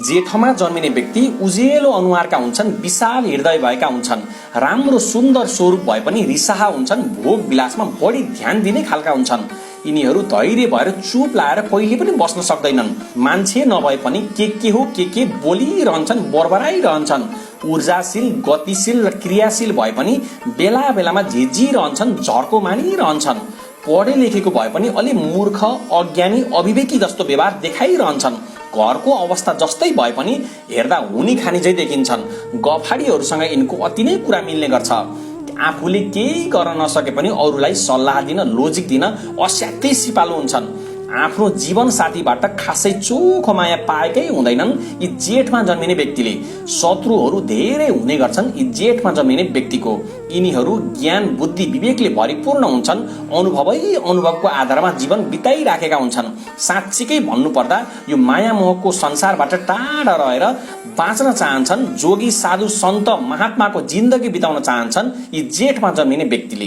जेठमा जन्मिने व्यक्ति उजेलो अनुहारका हुन्छन्, विशाल हृदय भएका हुन्छन्, राम्रो सुन्दर स्वरूप भए पनि रिसाहा हुन्छन्, भोग विलासमा बढी ध्यान दिने खालका हुन्छन्। यिनीहरू धैर्य भएर चुप लाएर कहिले पनि बस्न सक्दैनन्। मान्छे नभए पनि के हो के बोलिरहन्छन्, बरबराइरहन्छन्। ऊर्जाशील, गतिशील र क्रियाशील भए पनि बेला बेलामा झिझिरहन्छन्, झर्को मानिरहन्छन्। पढे लेखेको भए पनि अलि मूर्ख, अज्ञानी, अविवेकी जस्तो व्यवहार देखाइरहन्छन्। घरको अवस्था जस्तै भए पनि हेर्दा हुनी खानी झै देखिन्छन्। गफाडीहरूसँग यिनको अति नै कुरा मिल्ने गर्छ। आफूले केही गर्न नसके पनि अरूलाई सल्लाह दिन, लोजिक दिन असाध्यै सिपालु हुन्छन्। आफ्नो जीवन साथीबाट खासै चोखो माया पाएकै हुँदैनन् यी जेठमा जन्मिने व्यक्तिले। शत्रुहरू धेरै हुने गर्छन् यी जेठमा जन्मिने व्यक्तिको। यिनीहरू ज्ञान, बुद्धि, विवेकले भरिपूर्ण हुन्छन्। अनुभवको आधारमा जीवन बिताइराखेका हुन्छन्। साँच्चीकै भन्नुपर्दा यो माया मोहको संसारबाट टाढा रहेर बाँच्न चाहन्छन्। जोगी, साधु, सन्त, महात्माको जिन्दगी बिताउन चाहन्छन् यी जेठमा जन्मिने व्यक्तिले।